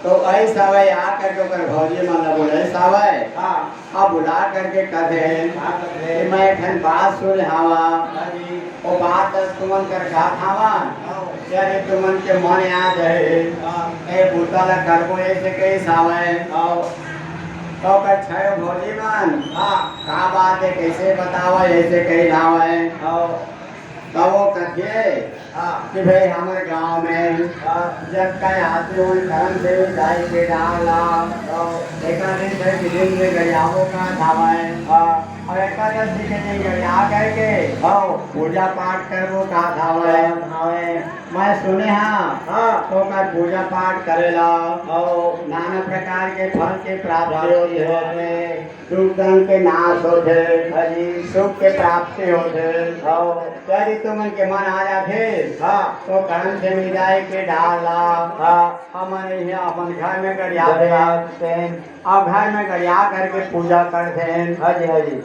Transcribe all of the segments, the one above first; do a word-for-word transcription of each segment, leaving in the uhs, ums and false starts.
तो अइस हवय, आ करके ओकर भौजी मन ला बुलाइस हवय। हाँ। अब बुला करके कथे हाँ, कथे। कि मैं एक ठन बात सुने हवा। हाँ जी। वो बात तुमन कर कहत हवा। हाँ। यदि तुमन के मन आ जाए, हाँ। ए बुता ला करबो, ऐसे कहिस हवय। हाँ। तो ओकर छयो भौजी मन, हाँ। का बात है, कैसे बतावा, ऐसे कहिन हवय। हाँ। तब वो कथे हाँ। कि भाई, हमर गांव में हाँ। जतका आदमी मन करम देवी दाई के डार ला, हाँ। एकादशी के दिन में गरियाबो कहत हवय। हाँ। अउ एकादशी के दिन गरिया करके हाँ। पूजा पाठ करबो कहत हवय। हाँ। मैं सुने हाँ, हाँ। तो ओकर पूजा पाठ करेला हाँ। नाना प्रकार के फल के प्राप्ति प्राप्ति होथे। होथे। दुख दंड के नाश होथे, हाँ जी। सुख के प्राप्ति होथे। हाँ। यदि तुमन के मन आ जाथे, हाँ। तो करम सेमी दाई के डार ला, हाँ। हमन इहाँ अपन घर में गरियाथे। गरियाथे। अउ घर में गरिया करके पूजा करथे। हाँ जी, हाँ जी।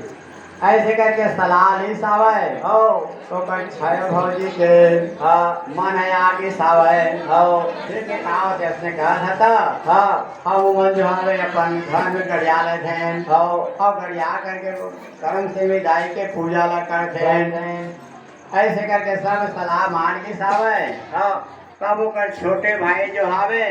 ऐसे करके सलाह लिस हवय। हाँ। तो ओकर छयो भौजी के हाँ। मन आ गिस हवय। हाँ। ठीक है, का होथे, अइसने कहत हता। हाँ। हम मन जो हवे अपन घर में गरिया लेथेन। हाँ। अउ गरिया करके करम सेमी दाई के पूजा ला करथेन। करथेन। ऐसे करके सब सलाह मान गिस हवय। हाँ। तब ओकर छोटे भाई जो हवे,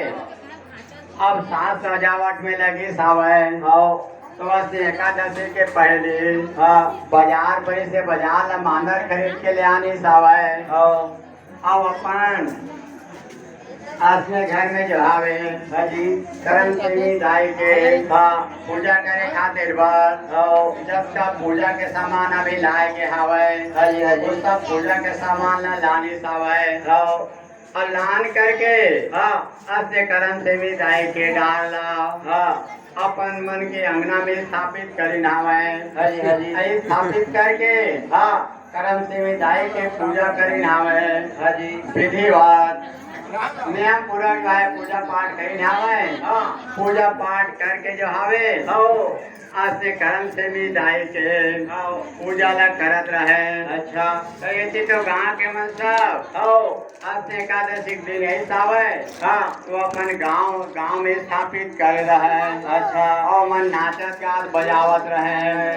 अब साज सजावट में लगिस हवय। हाँ। तो अइसने एकादशी के पहली हाँ। बाजार परी से बाजार ला मांदर खरीद के ले आनिस हवय। हाँ। अब अपन अइसने घर में जो हवे, हाँ जी। करम सेमी दाई के हाँ। पूजा करे खातिर बर हाँ। जब सब पूजा के सामान अभी लाए के हवय, हाँ जी, हाँ जी। वो सब पूजा के सामान ला लानिस हवय। हाँ। अउ लान करके हाँ। अइसने करम सेमी दाई के डार ला हाँ। अपन मन के अंगना में स्थापित करिन हवय। हाँ जी, हाँ जी। अउ स्थापित करके हाँ। करम सेमी दाई के पूजा करिन हवय। हाँ जी। विधिवत नियम पूर्वक जो है पूजा पाठ करिन हवय। हाँ। पूजा पाठ करके जो हवे हाँ। अइसने करम सेमी दाई के हाँ। पूजा ला करत रहे। अच्छा। तो एती तो गांव के मन सब हाँ। अइसने एकादशी के दिन अइस हवय। हाँ। तो अपन गांव, गांव में स्थापित करे रहे। अच्छा। अउ मन नाचत गात बजावत रहे।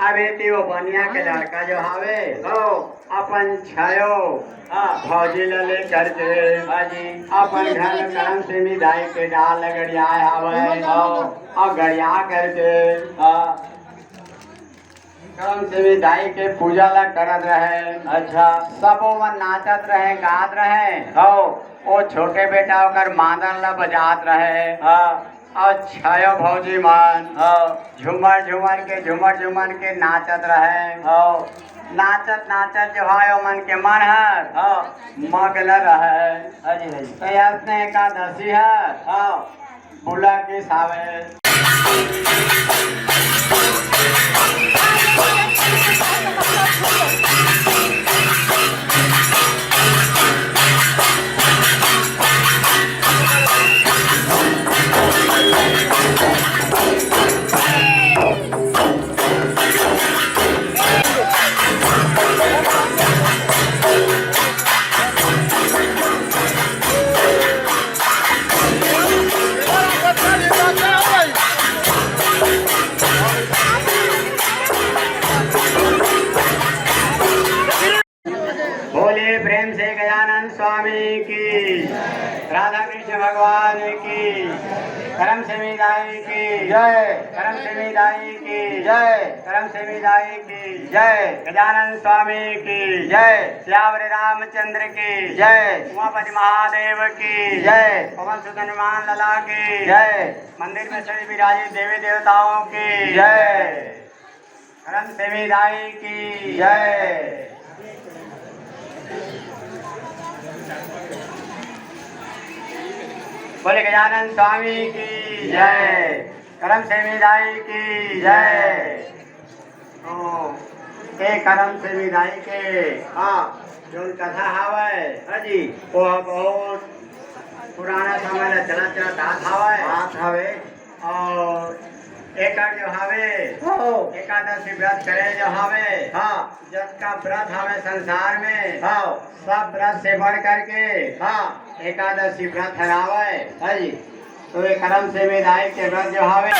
अब एती वो बनिया के लड़का जो हवे, हाँ। अपन छयो हाँ। भौजी ला लेकर के हाँ जी। अपन घर में करम सेमी दाई के डार ला गरियाए हवय। हाँ। अउ गरिया करके हाँ। करम सेमी दाई के पूजा ला करत रहे। अच्छा। सबो मन नाचत रहे, गात रहे। हाँ। वो छोटे बेटा ओकर मांदर ला बजात रहे। हाँ। अउ छयो भौजी मन हाँ। झूमर झूमर के, झूमर झूमर के नाचत रहे। हाँ। नाचत नाचत जो है ओमन के मन हर हाँ। मगन रहे। हाँ जी, हाँ जी। तो अइसने एकादशी हर हाँ। बुला के सावे। बोलिए प्रेम से गजानन स्वामी की, राधा कृष्ण भगवान की, करम सेमी दाई की जय। करम सेमी दाई की जय। करम सेमी दाई की जय। गजानन स्वामी की जय। सियावर रामचंद्र की जय। उमापति महादेव की जय। पवन सुत हनुमान लला की जय। मंदिर में सभी विराजित देवी देवताओं की जय। करम सेमी दाई की जय। बोले गजानन स्वामी की जय। करम सेमी दाई की जय। तो ए करम सेमी दाई के हाँ। जोन कथा हावय हाँ जी। वो बहुत पुराना समय ले चला चला आत हावय। आत हावय। अउ एकर जो हावे, हाँ। एकादशी व्रत करे जो हावे, हाँ। जतका व्रत हावे संसार में, हाँ। सब व्रत से बढ़ करके, हाँ। एकादशी व्रत हरावे। हाँ जी। तो ये करम से विदाई के व्रत जो हावे।